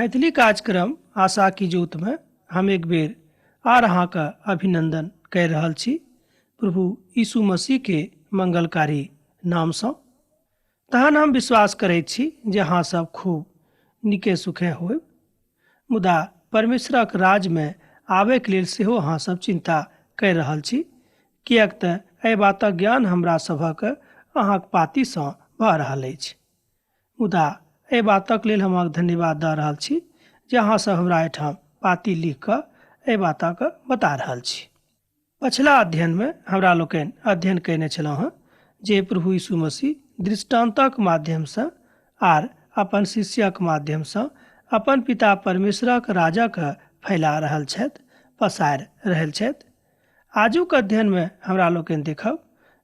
मैथिली कार्यक्रम आशा की ज्योत में हम एक बेर आर अहाँके अभिनंदन कहि रहल छी प्रभु यीशु मसीह के मंगलकारी नामसँ। तहन हम विश्वास करैत छी जे अहाँ सब खूब नीके सुखे होयब, मुदा परमेश्वरक राजमे आबैके लेल सेहो अहाँ सब चिंता करि रहल छी, किएक तऽ एहि बातक ज्ञान हमरा सभक अहाँक पातीसँ भऽ रहल अछि। मुदा एहि बातक लेल हम अहाँके धन्यवाद दऽ रहल छी जे अहाँ सब हमरा एहिठाम पाती लिख कऽ एहि बातक बता रहल छी। पछिला अध्ययनमे हमरा लोकनि अध्ययन कयने छलहुँ हँ जे प्रभु यीशु मसीह दृष्टान्तक माध्यमसँ आर अपन शिष्यक माध्यमसँ अपन पिता परमेश्वरक राजक फैला रहल छथि, पसारि रहल छथि। आजुक अध्ययनमे हमरा लोकनि देखब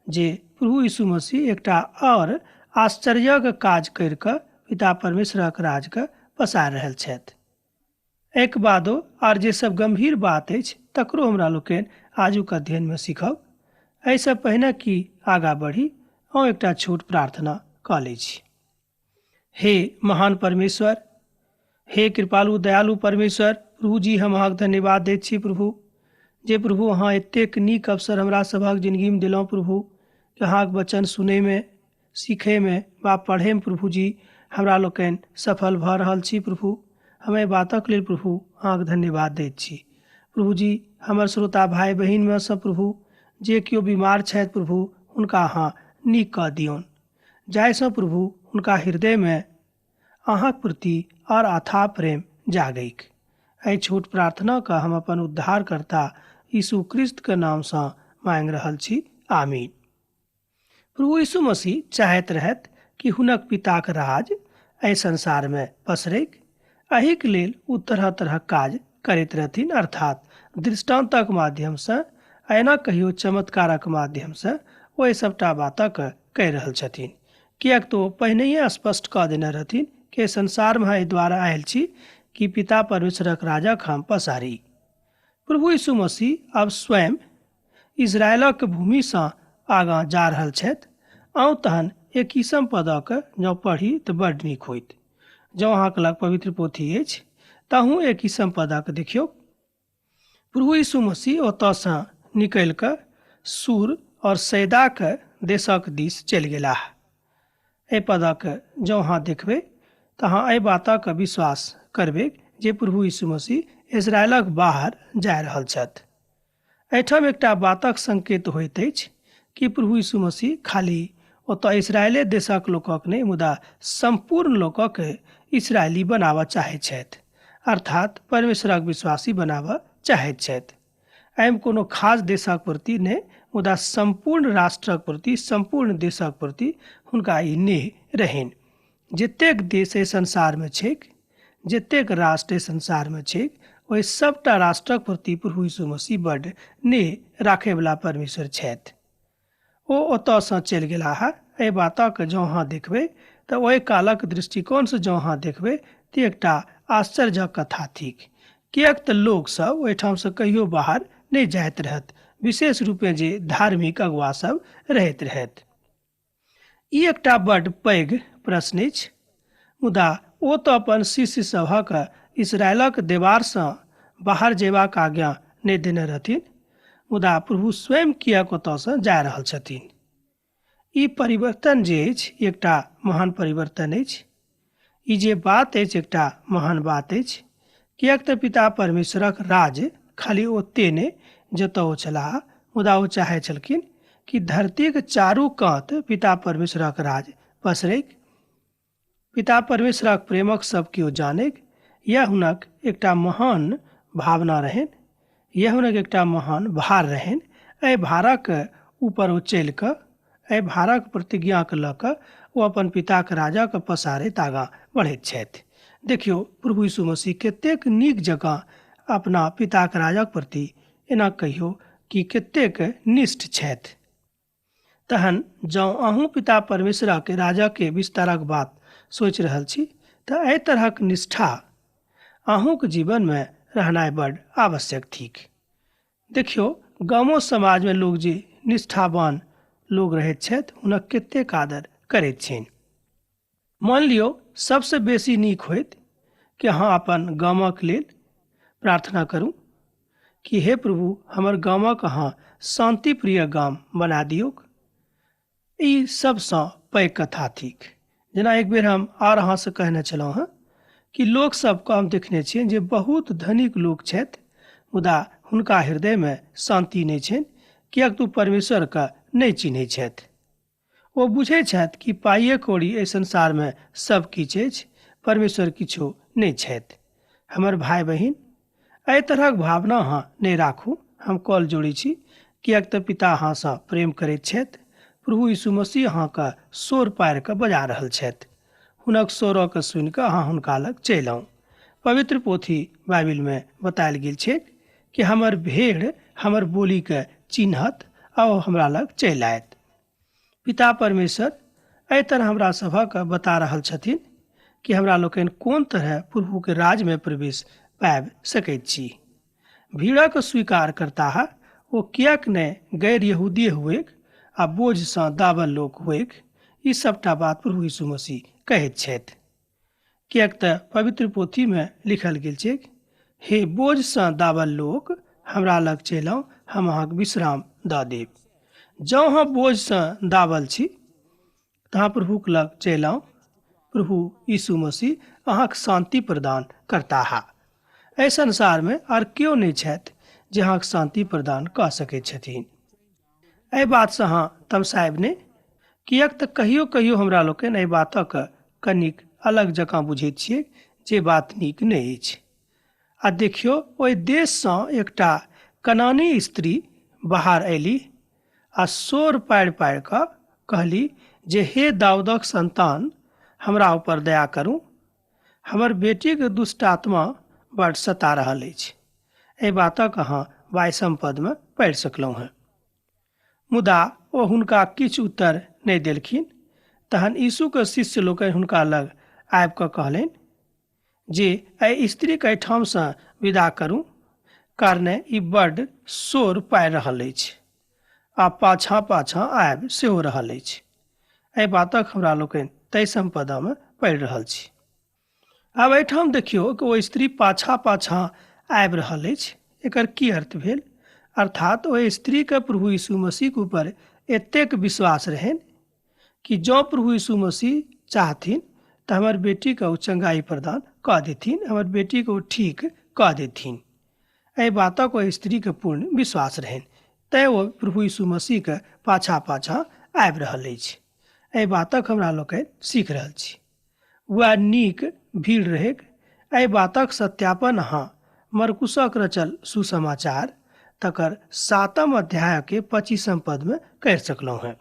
जे प्रभु यीशु मसीह एकटा आओर आश्चर्यक काज करि कऽ पिता परमेश्वरक राजके पसारि रहल छथि। एहिके बादो आर जे सब गंभीर बात अछि तकरो हमरा लोकनि आजुक अध्ययनमे सीखब। एहिसँ पहिने कि आगाँ बढ़ी, अहूँ एकटा छोट प्रार्थना कऽ लै छी। हे महान परमेश्वर, हे कृपालु दयालु परमेश्वर प्रभु जी, हम अहाँके धन्यवाद दैत छी प्रभु, जे प्रभु अहाँ एतेक नीक अवसर हमरा सभक जिंदगीमे देलहुँ प्रभु, कि अहाँके वचन सुनैमे, सीखैमे वा पढ़ैमे प्रभु जी हमरा लोकनि सफल भऽ रहल छी प्रभु। हम एहि बातक लेल प्रभु अहाँके धन्यवाद दैत छी प्रभु जी। हमर श्रोता भाय बहिनमे सँ प्रभु जे केओ बीमार छथि प्रभु, हुनका अहाँ नीक कऽ दियौन, जाहिसँ प्रभु हुनका हृदयमे अहाँक प्रति आओर अथाह प्रेम जागैक। एहि छोट प्रार्थनाके हम अपन उद्धारकर्ता यीशु क्रिस्तके नामसँ मांगि रहल छी, आमीन। प्रभु यीशु मसीह चाहैत रहथि कि हुनक पिताक राज एहि संसारमे पसरैक। एहिके लेल ओ तरह तरहक काज करैत रहथिन, अर्थात दृष्टान्तक माध्यमसँ, एना कहियो चमत्कारक माध्यमसँ ओ एहि सभटा बातक कहि रहल छथिन, किएक तऽ ओ पहिनहिए स्पष्ट कऽ देने रहथिन कि संसारमे एहि द्वारा आयल छी कि पिता परमेश्वरक राजक हम पसारी। प्रभु यीशु मसीह आब स्वयं इजरायलक भूमिसँ आगाँ जा रहल छथि। आउ तहन 21 पदक जँ पढ़ी तऽ बड्ड नीक होइत। जँ अहाँके लग पवित्र पोथी अछि तहूँ 21 पदक देखियौ। प्रभु यीशु मसीह ओतऽसँ निकलि कऽ सूर और सैदाक देशक दिस चलि गेलाह। एहि पदक जँ अहाँ देखबै तऽ अहाँ एहि बातक विश्वास करबै जे प्रभु यीशु मसीह इजरायलक बाहर जा रहल छथि। एहिठाम एकटा बातक संकेत होइत अछि कि प्रभु यीशु मसीह खाली ओतऽ इसराइले देशक लोकक नहि, मुदा सम्पूर्ण लोकक इसराइली बनाबऽ चाहैत छथि, अर्थात परमेश्वरक विश्वासी बनाबऽ चाहैत छथि। एहिमे कोनो खास देशक प्रति नहि, मुदा सम्पूर्ण राष्ट्रक प्रति, सम्पूर्ण देशक प्रति हुनका ई नेह रहनि। जतेक देश एहि संसारमे छैक, जतेक राष्ट्र एहि संसारमे छैक, ओहि सभटा राष्ट्रक प्रति प्रभु यीशु मसीह बड्ड नेह राखयवला परमेश्वर छथि। ओ ओतऽसँ चलि गेलाह। एहि बातक जँ अहाँ देखबै तऽ ओहि कालक दृष्टिकोणसँ जँ अहाँ देखबै तऽ एकटा आश्चर्यक कथा थिक, किएक तऽ लोकसभ ओहिठामसँ कहियो बाहर नहि जाइत रहत, विशेष रूपेँ जे धार्मिक अगुआ सब रहैत रहथि। ई एकटा बड्ड पैघ प्रश्न अछि, मुदा ओ तऽ अपन शिष्य सभक इसराइलक देवारसँ बाहर जयबाक आज्ञा नहि देने रहथिन, मुदा प्रभु स्वयं किएक ओतऽसँ जा रहल छथिन? ई परिवर्तन जे अछि एकटा महान परिवर्तन अछि। ई जे बात अछि एकटा महान बात अछि, किएक तऽ पिता परमेश्वरक राज खाली ओते नहि जतऽ ओ छलाह, मुदा ओ चाहै छलखिन कि धरतीक चारू कात पिता परमेश्वरक राज पसरैक, पिता परमेश्वरक प्रेमक सब केओ जानैक। यह हुनक एकटा महान भावना रहनि, यह हुनक एकटा महान भार रहनि। एहि भारक ऊपर ओ चलि कऽ, एहि भारक प्रतिज्ञाके लऽ कऽ ओ अपन पिताक राजाके पसारैत आगाँ बढ़ैत छथि। देखियौ प्रभु यीशु मसीह कतेक नीक जकाँ अपना पिताक राजाक प्रति एना कहियौ कि कतेक निष्ठ छथि। तहन जँ अहूँ पिता परमेश्वरक राजाके विस्तारक बात सोचि रहल छी तऽ एहि तरहक निष्ठा अहूँक जीवनमे रहनाइ बड्ड आवश्यक थिक। देखियौ गामो समाजमे लोक जे निष्ठावान लोक रहैत छथि हुनक कतेक आदर करैत छनि। मान लियौ सबसँ बेसी नीक होइत कि अहाँ अपन गामक लेल प्रार्थना करू कि हे प्रभु, हमर गामक अहाँ शान्तिप्रिय गाम बना दियौक। ई सबसँ पैघ कथा थिक। जेना एक बेर हम आर अहाँसँ कहने छलहुँ हेँ कि लोक सबके हम देखने छियनि जे बहुत धनिक लोक छथि, मुदा हुनका हृदयमे शान्ति नहि छनि, किएक तऽ ओ परमेश्वरके नहि चिन्है छथि। ओ बुझै छथि कि पाइए कौड़ी एहि संसारमे सब किछु अछि, परमेश्वर किछो नहि छथि। हमर भाय बहिन, एहि तरहक भावना अहाँ नहि राखू। हम कॉल जोड़ै छी, किएक तऽ पिता अहाँसँ प्रेम करैत छथि। प्रभु यीशु मसीह अहाँके शोर पारि कऽ बजा रहल छथि। हुनक स्वरके सुनि कऽ अहाँ हुनका लग चलि आउ। पवित्र पोथी बाइबिलमे बतायल गेल छै कि हमर भेड़ हमर बोलीके चिन्हत आ ओ हमरा लग चलि आयत। पिता परमेश्वर एहि तरह हमरा सभक बता रहल छथिन कि हमरा लोकनि कोन तरह प्रभुके राज्यमे प्रवेश पाबि सकैत छी। भीड़क स्वीकार करताह ओ किएक नहि गैर यहूदी हुएक आ बोझसँ दाबल लोक हुएक, ई सबटा बात प्रभु यीशु मसीह कहैत छथि। किएक तऽ पवित्र पोथीमे लिखल गेल छैक, हे बोझसँ दाबल लोक, हमरा लग चलि आउ, हम अहाँके विश्राम दऽ देब। जँ अहाँ बोझसँ दाबल छी तऽ अहाँ प्रभुक लग चलि आउ। प्रभु यीशु मसीह अहाँके शान्ति प्रदान करताह। एहि संसारमे आर केओ नहि छथि जे अहाँके शान्ति प्रदान कऽ सकैत छथिन। एहि बातसँ अहाँ तमसायब नहि, किएक तऽ कहियो कहियो हमरा लोकनि एहि बातक कनिक अलग जकाँ बुझैत छियै, जे बात नीक नहि अछि। आ देखियौ, ओहि देशसँ एकटा कनानी स्त्री बाहर अयली आ शोर पारि पारि कऽ कहली जे हे दाऊदक संतान, हमरा ऊपर दया करू, हमर बेटीके दुष्ट आत्मा बड सता रहल अछि। एहि बातक अहाँ 22म पदमे पढ़ि सकलहुँ हेँ। मुदा ओ हुनका किछु उत्तर नहि देलखिन। तहन यीशुके शिष्य लोकनि हुनका लग आबि कऽ कहलनि जे एहि स्त्रीके एहिठामसँ विदा करू, कारणे ई बड्ड शोर पारि रहल अछि आ पाछाँ पाछाँ आबि सेहो रहल अछि। एहि बातक हमरा लोकनि 23म पदमे पढ़ि रहल छी। आब एहिठाम देखियौ कि ओ स्त्री पाछाँ पाछाँ आबि रहल अछि, एकर की अर्थ भेल? अर्थात ओहि स्त्रीके प्रभु यीशु मसीहके ऊपर एतेक विश्वास रहनि कि जँ प्रभु यीशु मसीह चाहथिन तऽ हमर बेटीके ओ चंगाई प्रदान कऽ देथिन, हमर बेटीके ओ ठीक कऽ देथिन। एहि बातक ओहि स्त्रीके पूर्ण विश्वास रहनि, तैँ ओ प्रभु यीशु मसीहके पाछाँ पाछाँ आबि रहल अछि। एहि बातक हमरा लोकनि सीख रहल छी। वएह नीक भीड़ रहैक। एहि बातक सत्यापन अहाँ मरकुसक रचल सुसमाचार तकर 7म अध्यायके 25म पदमे करि सकलहुँ हेँ।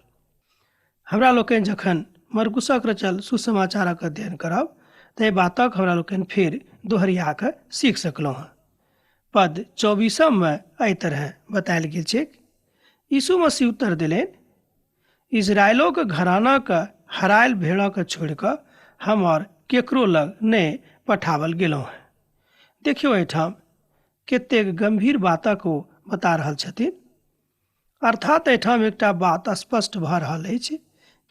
हमरा लोकनि जखन मरकुसक रचल सुसमाचारक अध्ययन करब तऽ एहि बातक हमरा लोकनि फेर दोहरिया कऽ सीख सकलहुँ हेँ। पद 24मे एहि तरह बतायल गेल छैक, यीशु मसीह उत्तर देलनि, इजरायलोके घरानाके हरायल भेड़ाके छोड़ि कऽ हम आओर केकरो लग नहि पठावल गेलहुँ हेँ। देखियौ एहिठाम कतेक गम्भीर बातक ओ बता रहल छथिन। अर्थात एहिठाम एकटा बात स्पष्ट भऽ रहल अछि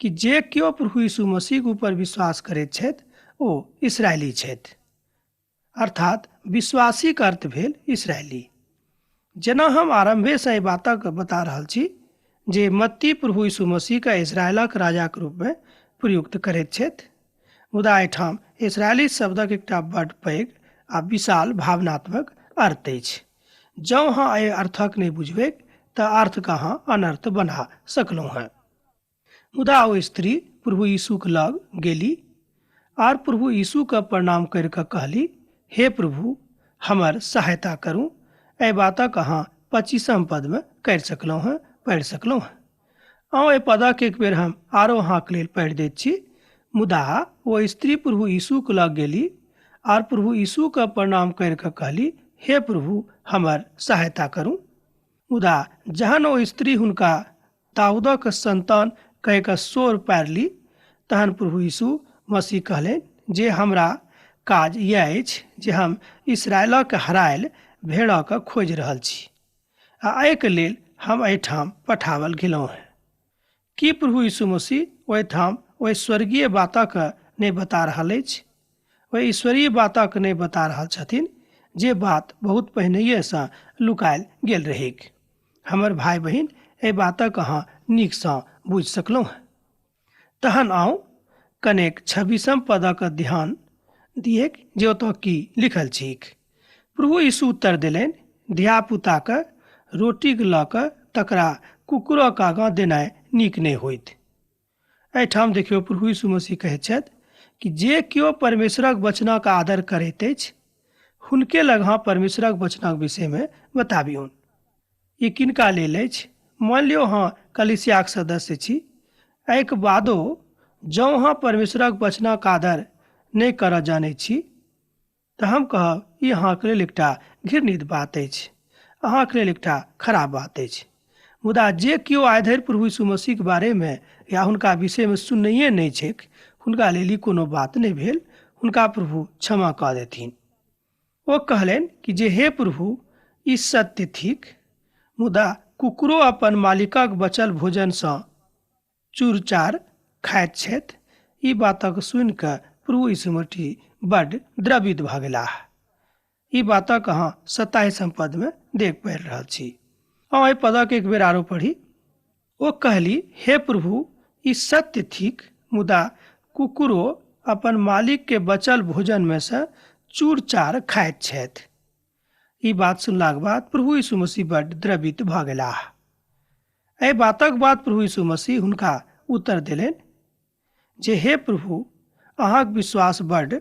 कि जे केओ प्रभु यीशु मसीहके ऊपर विश्वास करैत छथि ओ इसराइली छथि। अर्थात विश्वासीक अर्थ भेल इसराइली। जेना हम आरम्भेसँ एहि बातक बता रहल छी जे मत्ती प्रभु यीशु मसीहके इसराइलक राजाक रूपमे प्रयुक्त करैत छथि, मुदा एहिठाम इसराइली शब्दक एकटा बड्ड पैघ आ विशाल भावनात्मक अर्थ अछि। जँ अहाँ एहि अर्थक नहि बुझबैक तऽ अर्थके अहाँ अनर्थ बना सकलहुँ हेँ। मुदा ओ स्त्री प्रभु यीशुके लग गेली आर प्रभु यीशुके प्रणाम करि कऽ कहली, हे प्रभु, हमर सहायता करू। एहि बातक अहाँ 25म पदमे करि सकलहुँ हेँ, पढ़ि सकलहुँ हेँ। आउ एहि पदक एक बेर हम आरो अहाँके लेल पढ़ि दैत छी। मुदा ओ स्त्री प्रभु यीशुके लग गेली आर प्रभु यीशुके प्रणाम करि कऽ कहली, हे प्रभु, हमर सहायता करू। मुदा जहन ओ स्त्री हुनका दाऊदक संतान कहि कऽ शोर पारली, तहन प्रभु यीशु मसीह कहलनि जे हमरा काज इएह अछि जे हम इसराइलक हरायल भेड़ाके खोजि रहल छी आ एहिके लेल हम एहिठाम पठावल गेलहुँ हेँ। की प्रभु यीशु मसीह ओहिठाम ओहि स्वर्गीय बातक नहि बता रहल अछि? ओहि ईश्वरीय बातक नहि बता रहल छथिन जे बात बहुत पहिनहिएसँ लुकायल गेल रहैक। हमर भाय बहिन, एहि बातक अहाँ नीकसँ बुझि सकलहुँ। तहन आउ कनेक 26 पदक ध्यान दिएक जे ओतऽ की लिखल छैक। प्रभु यीशु उत्तर देलनि, धियापुताके रोटीक लऽ कऽ तकरा कुकुरक आगाँ देनाइ नीक नहि होइत। एहिठाम देखियौ, प्रभु यीशु मसीह कहैत छथि कि जे केओ परमेश्वरक वचनक आदर करैत अछि हुनके लग अहाँ परमेश्वरक वचनक विषयमे बताबियौन। ई किनका लेल अछि? मानि लियौ अहाँ कलीसियाक सदस्य छी, एहिके बादो जँ अहाँ परमेश्वरक वचनक आदर नहि करऽ जानै छी तऽ हम कहब ई अहाँके लेल एकटा घृणित बात अछि, अहाँके लेल एकटा खराब बात अछि। मुदा जे केओ आइ धरि प्रभु यीशु मसीहके बारेमे या हुनका विषयमे सुननहिए नहि छैक, हुनका लेल ई कोनो बात नहि भेल, हुनका प्रभु क्षमा कऽ देथिन। ओ कहलनि कि जे हे प्रभु, ई सत्य थिक, मुदा कुकुरो अपन मालिकक बचल भोजनसँ चूरचार खाइत छथि। ई बातक सुनि कऽ प्रभु यीशु मसीह बड्ड द्रवित भऽ गेलाह। ई बातक अहाँ 27 पदमे देख पाबि रहल छी। अहाँ एहि पदक एक बेर आरो पढ़ी। ओ कहली, हे प्रभु, ई सत्य थिक, मुदा कुकुरो अपन मालिक के बचल भोजन में से चूर-चार खाइत छथि। ई बात सुनलाक बाद प्रभु यीशु मसीह बड्ड द्रवित भऽ गेलाह। एहि बातक बाद प्रभु यीशु मसीह हुनका उत्तर देलनि जे हे प्रभु, अहाँक विश्वास बड्ड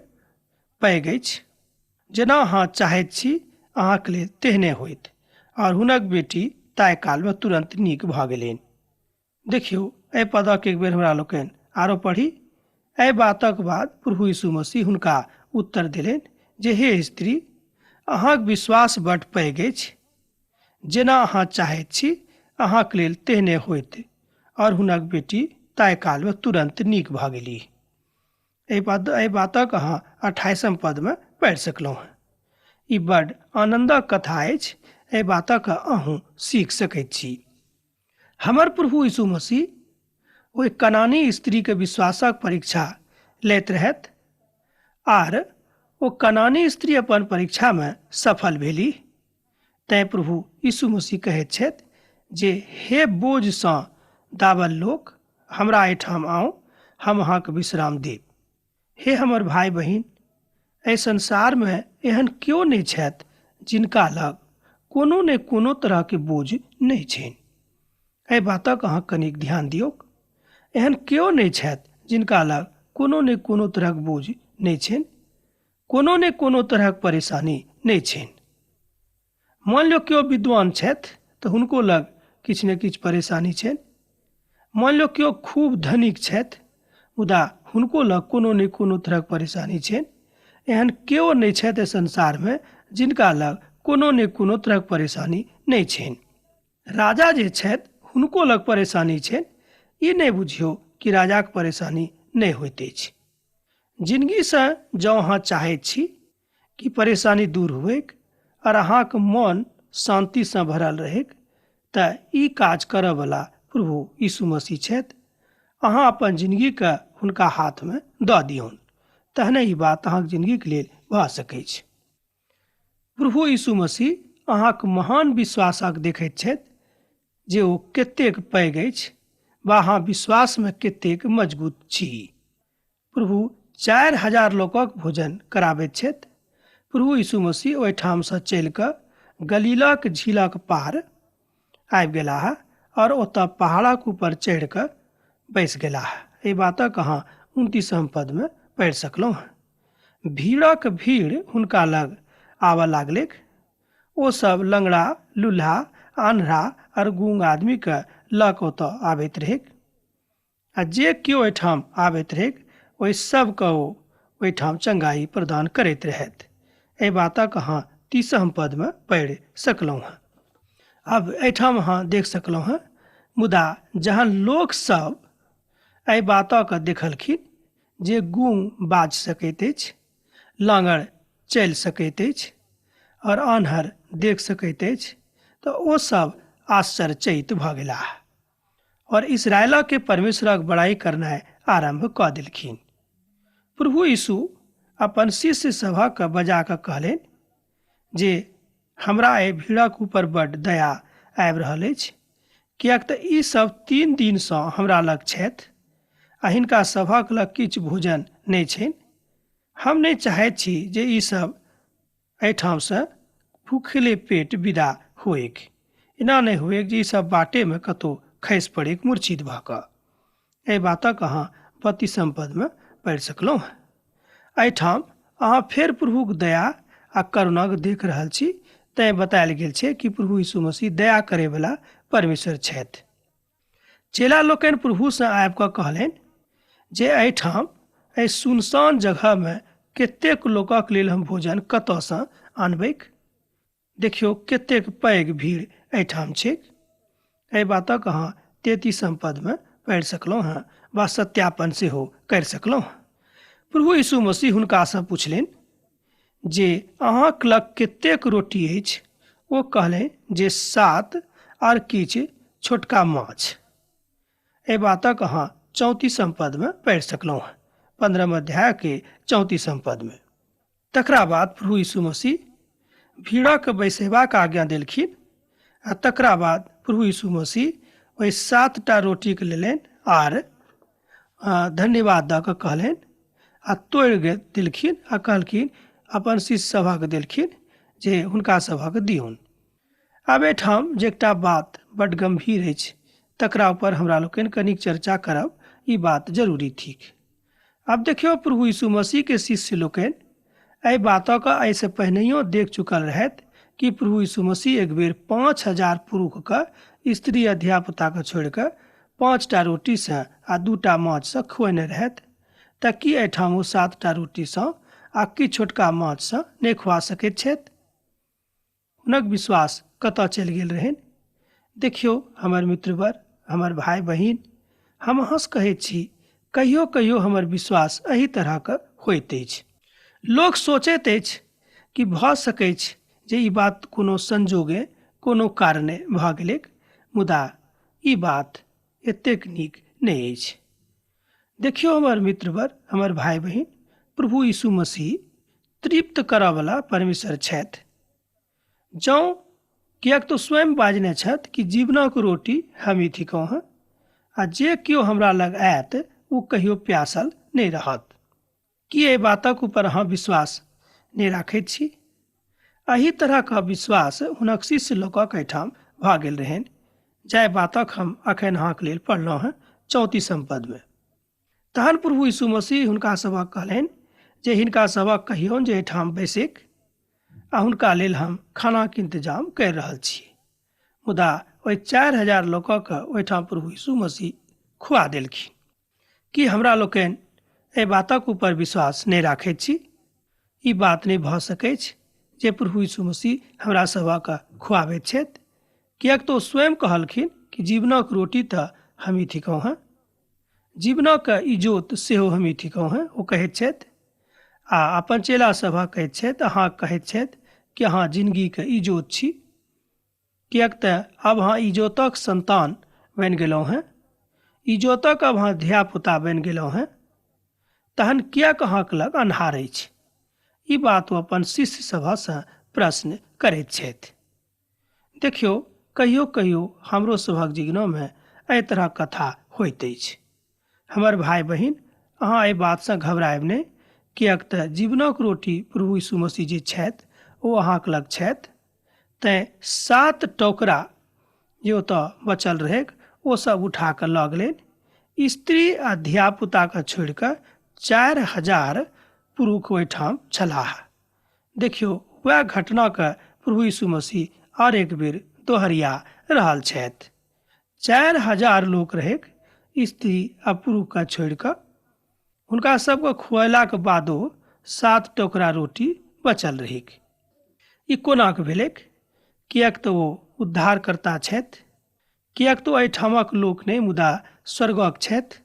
पैघ अछि, जेना अहाँ चाहैत छी अहाँक लेल तेहने होइत। आओर हुनक बेटी ताहि कालमे तुरन्त नीक भऽ गेलनि। देखियौ, एहि पदक एक बेर हमरा लोकनि आरो पढ़ी। एहि बातक बाद प्रभु यीशु मसीह हुनका उत्तर देलनि जे हे स्त्री, अहाँक विश्वास बड्ड पैघ अछि, जेना अहाँ चाहैत छी अहाँक लेल तेहने होइत। आओर हुनक बेटी ताहि कालमे तुरन्त नीक भऽ गेली। एहि बातक अहाँ 28 पदमे पढ़ि सकलहुँ हँ। ई बड्ड आनन्दक कथा अछि, एहि बातक अहूँ सीख सकैत छी। हमर प्रभु यीशु मसीह ओहि कनानी स्त्रीके विश्वासक परीक्षा लैत रहथि आर ओ कनानी स्त्री अपन परीक्षामे सफल भेली। तैँ प्रभु यीशु मसीह कहैत छथि जे हे बोझसँ दाबल लोक, हमरा एहिठाम आउ, हम अहाँके विश्राम देब। हे हमर भाय बहिन, एहि संसारमे एहन केओ नहि छथि जिनका लग कोनो ने कोनो तरहके बोझ नहि छनि। एहि बातक अहाँ कनिक ध्यान दियौक। एहन केओ नहि छथि जिनका लग कोनो ने कोनो तरहक बोझ नहि छनि, कोनो ने कोनो तरहक परेशानी नहि छनि। मान लियौ केओ विद्वान छथि तऽ हुनको लग किछु ने किछु परेशानी छनि। मान लियौ केओ खूब धनिक छथि, मुदा हुनको लग कोनो ने कोनो तरहक परेशानी छनि। एहन केओ नहि छथि एहि संसारमे जिनका लग कोनो ने कोनो तरहक परेशानी नहि छनि। राजा जे छथि हुनको लग परेशानी छनि। ई नहि बुझियौ कि राजाक परेशानी नहि होइत अछि। जिनगीसँ जँ अहाँ चाहैत छी कि परेशानी दूर हुएक आओर अहाँके मन शान्तिसँ भरल रहैक, तऽ ई काज करऽवला प्रभु यीशु मसीह छथि। अहाँ अपन जिनगीके हुनका हाथमे दऽ दियौन, तहने ई बात अहाँके जिनगीके लेल भऽ सकैछ। प्रभु यीशु मसीह अहाँके महान विश्वासक देखैत छथि जे ओ कतेक पैघ अछि वा अहाँ विश्वासमे कतेक मजबूत छी। प्रभु 4000 लोकक भोजन कराबैत छथि। प्रभु यीशु मसीह ओहिठामसँ चलि कऽ गलीलक झीलक पार आबि गेलाह आओर ओतऽ पहाड़क ऊपर चढ़ि कऽ बैस गेलाह। एहि बातक अहाँ 29 पदमे पढ़ि सकलहुँ हँ। भीड़क भीड़ हुनका लग आबऽ लागलैक। ओ सब लंगड़ा, लुल्हा, आन्हरा आओर गूंग आदमीके लऽ कऽ ओतऽ आबैत रहैक। आ जे केओ एहिठाम आबैत रहैक ओहि सबके ओ ओहिठाम चंगाई प्रदान करैत रहथि। एहि बातक अहाँ 30 पदमे पढ़ि सकलहुँ हँ। आब एहिठाम अहाँ देख सकलहुँ हँ। मुदा जहन लोक सब एहि बातक देखलखिन जे गूंग बाजि सकैत अछि, लाँगड़ चलि सकैत अछि आओर आन्हर देख सकैत अछि, तऽ ओ सब आश्चर्यचकित भऽ गेलाह और इसराइल के परमेश्वरक बड़ाई करनाइ आरंभ कऽ देलखिन। प्रभु यीशु अपन शिष्य सभक बजा कऽ कहलनि जे हमरा एहि भीड़क ऊपर बड्ड दया आबि रहल अछि, किएक तऽ ई सब 3 दिनसँ हमरा लग छथि आ हिनका सभक लग किछु भोजन नहि छनि। हम नहि चाहैत छी जे ई सब एहिठामसँ भूखले पेट विदा होइक, एना नहि होइक जे ई सब बाटेमे कतहु खसि पड़ैक मूर्छित भऽ कऽ। एहि बातक अहाँ 32 पदमे पढ़ि सकलहुँ। एहिठाम अहाँ फेर प्रभुक दया आ करुणाक देख रहल छी, तैँ बतायल गेल छै कि प्रभु यीशु मसीह दया करैवला परमेश्वर छथि। चेला लोकनि प्रभुसँ आबि कऽ कहलनि जे एहिठाम एहि सुनसान जगहमे कतेक लोकक लेल हम भोजन कतऽसँ आनबैक? देखियौ कतेक पैघ भीड़ एहिठाम छैक। एहि बातक अहाँ 33 पदमे पढ़ि सकलहुँ हँ वा सत्यापन सेहो करि सकलहुँ। प्रभु यीशु मसीह हुनकासँ पुछलनि जे अहाँक लग कतेक रोटी अछि? ओ कहलनि जे 7 आर किछु छोटका माछ। एहि बातक अहाँ 34 पदमे पढ़ि सकलहुँ हँ, 15 अध्यायके 34 पदमे। तकरा बाद प्रभु यीशु मसीह भीड़क बैसेबाक आज्ञा देलखिन आ तकरा बाद प्रभु यीशु मसीह ओहि 7 रोटीके लेलनि आर धन्यवाद दऽ कऽ कहलनि आ तोड़ि देलखिन आ कहलखिन अपन शिष्य सभक देलखिन जे हुनका सभक दियौन। आब एहिठाम जे एकटा बात बड्ड गम्भीर अछि तकरा ऊपर हमरा लोकनि कनिक चर्चा करब ई बात जरूरी थिक। आब देखियौ प्रभु यीशु मसीहके शिष्य लोकनि एहि बातक एहिसँ पहिनहियो देख चुकल रहथि कि प्रभु यीशु मसीह एक बेर 5000 पुरुषके स्त्री आ धियापुताके छोड़ि कऽ 5 रोटीसँ आ 2 माछसँ खुएने रहथि, तऽ की एहिठाम ओ 7 रोटीसँ आ किछु छोटका माछसँ नहि खुआ सकैत छथि? हुनक विश्वास कतऽ चलि गेल रहनि? देखियौ हमर मित्रवर, हमर भाय बहिन, हम अहाँसँ कहैत छी कहियो कहियो हमर विश्वास एहि तरहक होइत अछि। लोक सोचैत अछि कि भऽ सकैछ जे ई बात कोनो संजोगे कोनो कारणे भऽ गेलैक, मुदा ई बात एतेक नीक नहि अछि। देखियौ हमर मित्रवर, हमर भाय बहिन, प्रभु यीशु मसीह तृप्त करऽवला परमेश्वर छथि। जँ किएक तऽ स्वयं बाजने छथि कि जीवनक रोटी हमही थिकहुँ हँ आ जे केओ हमरा लग आयत ओ कहियो प्यासल नहि रहत। की एहि बातक ऊपर अहाँ विश्वास नहि राखैत छी? एहि तरहक विश्वास हुनक शिष्य लोकक एहिठाम भऽ गेल रहनि, जाहि बातक हम अखन अहाँके लेल पढ़लहुँ हँ 34 पदमे। तहन प्रभु यीशु मसीह हुनका सभक कहलनि जे हिनका सभक कहियौन जे एहिठाम बैसिक आ हुनका लेल हम खानाके इंतजाम करि रहल छी। मुदा ओहि 4000 लोकक ओहिठाम प्रभु यीशु मसीह खुआ देलखिन। की हमरा लोकनि एहि बातक ऊपर विश्वास नहि राखैत छी? ई बात नहि भऽ सकैछ जे प्रभु यीशु मसीह हमरा सभक खुआबैत छथि, किएक तऽ ओ स्वयं कहलखिन कि जीवनक रोटी तऽ हमही थिकहुँ हँ, जीवनक इजोत सेहो हमही थिकहुँ हँ, ओ कहैत छथि। आ अपन चेला सभक कहैत छथि, अहाँ कहैत छथि कि अहाँ जिनगीके इजोत छी, किएक तऽ आब अहाँ इजोतक संतान बनि गेलहुँ हँ, इजोतक आब अहाँ धियापुता बनि गेलहुँ हँ, तहन किएक अहाँके लग अन्हार अछि? ई बात ओ अपन शिष्य सभसँ प्रश्न करैत छथि। देखियौ कहियो कहियो हमरो सभक जीवनोमे एहि तरहक कथा होइत अछि। हमर भाय बहिन, अहाँ एहि बातसँ घबरायब नहि, किएक तऽ जीवनक रोटी प्रभु यीशु मसीह जे छथि ओ अहाँके लग छथि। तैँ 7 टोकरा जे ओतऽ बचल रहैक ओ सब उठा कऽ लऽ गेलनि। स्त्री आ धियापुताके छोड़ि कऽ 4000 पुरुष ओहिठाम छलाह। देखियौ वएह घटनाके प्रभु यीशु मसीह आर एक बेर दोहरिया रहल छथि। 4000 लोक रहैक स्त्री आ पुरुषके छोड़ि कऽ। हुनका सबके खुएलाक बादो 7 टोकरा रोटी बचल रहैक। ई कोनाक भेलैक? किएक तऽ ओ उद्धारकर्ता छथि, किएक तऽ एहिठामक लोक नहि मुदा स्वर्गक छथि।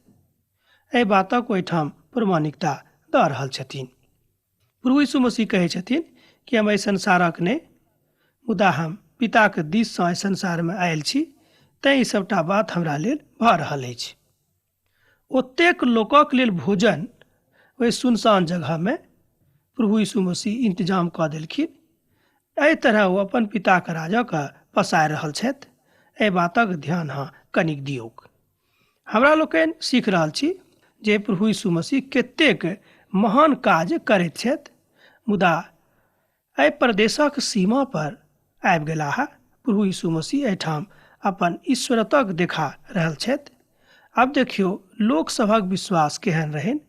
एहि बातक ओहिठाम प्रमाणिकता दऽ रहल छथिन। प्रभु यीशु मसीह कहै छथिन कि हम एहि संसारक नहि मुदा हम पिताके दिससँ एहि संसारमे आयल छी, तैँ ई सबटा बात हमरा लेल भऽ रहल अछि। ओतेक लोकक लेल भोजन ओहि सुनसान जगहमे प्रभु यीशु मसीह इंतजाम कऽ देलखिन। एहि तरह ओ अपन पिताके राजक पसारि रहल छथि। एहि बातक ध्यान अहाँ कनिक दियौक। हमरा लोकनि सीख रहल छी जे प्रभु यीशु मसीह कतेक महान काज करैत छथि, मुदा एहि प्रदेशक सीमा पर आबि गेलाह। प्रभु यीशु मसीह एहिठाम अपन ईश्वरत्वक देखा रहल छथि। आब देखियौ लोकसभक विश्वास केहन रहनि।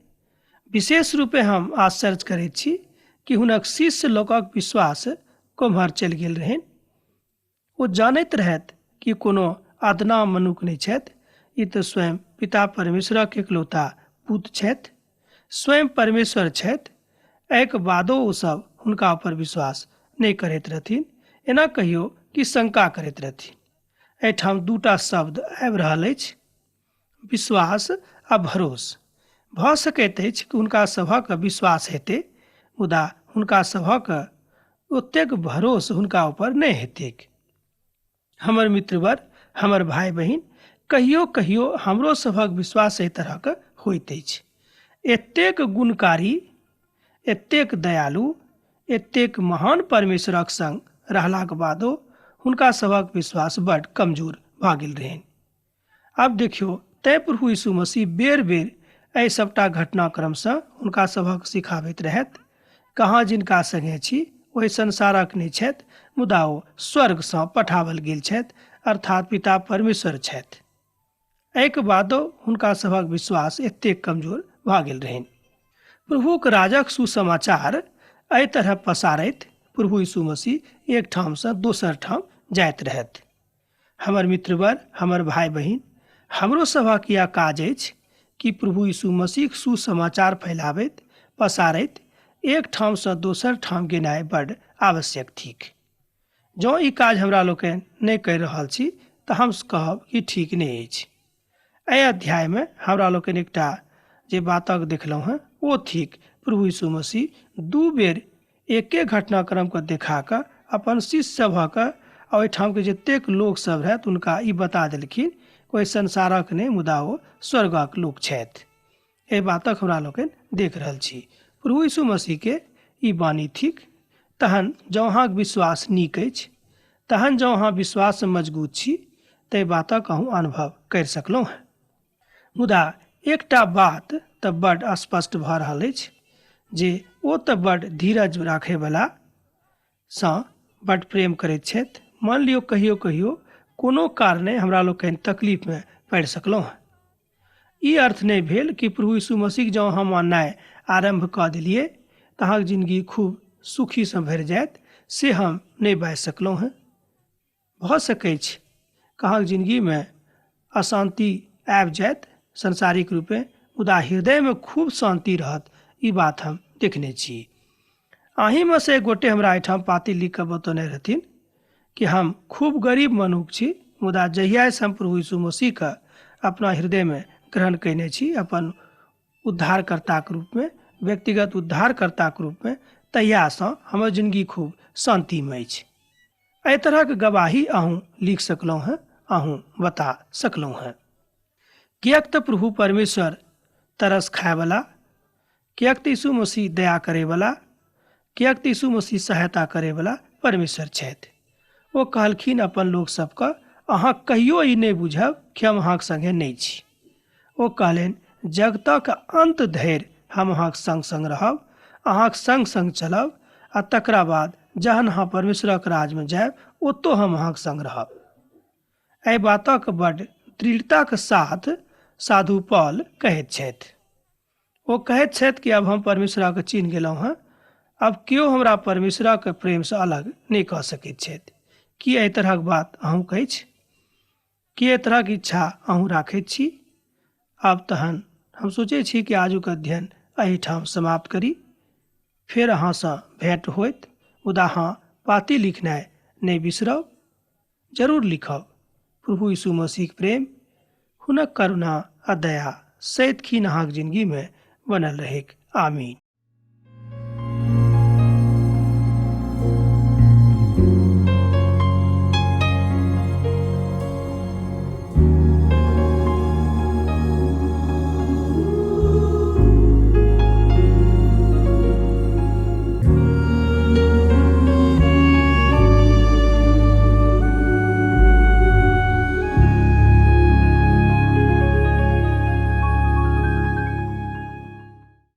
विशेष रूपे हम आश्चर्य करैत छी कि हुनक शिष्य लोकक विश्वास कोम्हर चलि गेल रहनि। ओ जानैत रहथि कि कोनो अदना मनुख नहि छथि, ई तऽ स्वयं पिता परमेश्वरक एकलौता पुत छथि, स्वयं परमेश्वर छथि। एहिके बादो ओसभ हुनका ऊपर विश्वास नहि करैत रहथिन, एना कहियौ कि शंका करैत रहथिन। एहिठाम दूटा शब्द आबि रहल अछि, विश्वास आ भरोस। भऽ सकैत अछि कि हुनका सभक विश्वास हेतै, मुदा हुनका सभक ओतेक भरोस हुनका ऊपर नहि हेतैक। हमर मित्रवर, हमर भाय बहिन, कहियो कहियो हमरो सभक विश्वास एहि तरहक होइत अछि। एतेक गुणकारी, एतेक दयालु, एतेक महान परमेश्वरक संग रहलाक बादो हुनका सभक विश्वास बड कमजोर भऽ गेल रहनि। आब देखियौ, तैं प्रभु यीशु मसीह बेर बेर एहि सभटा घटनाक्रमसँ हुनका सभक सिखाबैत रहथि। कहाँ जिनका संगे छी ओहि संसारक नहि छथि, मुदा ओ स्वर्गसँ पठाओल गेल छथि, अर्थात पिता परमेश्वर छथि। एहिके बादो हुनका सभक विश्वास एतेक कमजोर भऽ गेल रहनि। प्रभुक राजक सुसमाचार एहि तरह पसारैत प्रभु यीशु मसीह एक ठामसँ दोसर ठाम जाइत रहथि। हमर मित्रवर, हमर भाय बहिन, हमरो सभक यह काज अछि कि प्रभु यीशु मसीहक सुसमाचार फैलाबैत पसारैत एक ठामसँ दोसर ठाम गेनाइ बड आवश्यक थिक। जँ ई काज हमरा लोकनि नहि करि रहल छी तऽ हम कहब कि ठीक नहि अछि। एहि अध्यायमे हमरा लोकनि एकटा जे बातक देखलहुँ हेँ ओ थिक प्रभु यीशु मसीह दू बेर एके घटनाक्रमके देखा कऽ अपन शिष्य सभक आ ओहिठामके जतेक लोकसभ रहथि हुनका ई बता देलखिन ओहि संसारक नहि मुदा ओ स्वर्गक लोक छथि। एहि बातक हमरा लोकनि देख रहल छी। प्रभु यीशु मसीहके ई वाणी थिक। तहन जँ अहाँके विश्वास नीक अछि, तहन जँ अहाँ विश्वाससँ मजबूत छी, ताहि बातक अहूँ अनुभव करि सकलहुँ हेँ। मुदा एकटा बात तऽ बड स्पष्ट भऽ रहल अछि जे ओ तऽ बड धीरज राखयवला सँ बड प्रेम करैत छथि। मान लियौ कहियो कहियो कोनो कारणे हमरा लोकनि तकलीफमे पड़ि सकलहुँ हेँ। ई अर्थ नहि भेल कि प्रभु यीशु मसीह जँ हम माननाइ आरम्भ कऽ देलियै तऽ अहाँके जिनगी खूब सुखीसँ भरि जायत, से हम नहि बाजि सकलहुँ हेँ। भऽ सकैछ अहाँके जिनगीमे अशान्ति आबि जायत सांसारिक रूपे, मुदा हृदयमे खूब शान्ति रहत, ई बात हम देखने छी। अहीँमे से एक गोटे हमरा एहिठाम पाती लिख कऽ बतौने रहथिन कि हम खूब गरीब मनुख छी, मुदा जहियासँ हम प्रभु यीशु मसीहके अपना हृदयमे ग्रहण कयने छी अपन उद्धारकर्ताके रूपमे, व्यक्तिगत उद्धारकर्ताके रूपमे, तहियासँ हमर जिनगी खूब शान्तिमे अछि। एहि तरहक गवाही अहूँ लिख सकलहुँ हेँ, अहूँ बता सकलहुँ हेँ। किएक तऽ प्रभु परमेश्वर तरस खायवला, किएक तऽ यीशु मसीह दया करैवला, किएक तऽ यीशु मसीह सहायता करैवला परमेश्वर छथि। ओ कहलखिन अपन लोक सबके, अहाँ कहियो ई नहि बुझब कि हम अहाँके संगे नहि छी। ओ कहलनि, जगतक अन्त धरि हम अहाँके संग संग रहब, अहाँके संग संग चलब, आ तकरा बाद जहन अहाँ परमेश्वरक राजमे जायब ओतौ हम अहाँके संग रहब। एहि बातक बड दृढ़ताक साथ साधु पॉल कहैत छथि। ओ कहैत छथि कि अब हम परमेश्वरके चिन्ह गेलहुँ हेँ, अब केओ हमरा परमेश्वरक प्रेमसँ अलग नहि कऽ सकैत छथि। की एहि तरहक बात अहूँ कहै छी? की एहि तरहक इच्छा अहूँ राखैत छी? आब तहन हम सोचै छी कि आजुक अध्ययन एहिठाम समाप्त करी। फेर अहाँसँ भेँट होइत, मुदा अहाँ पाती लिखनाइ नहि बिसरब, जरूर लिखब। प्रभु यीशु मसीहक प्रेम, हुनक करुणा आ दया सदिखन अहाँक जिनगीमे बनल रहैक। आमीन।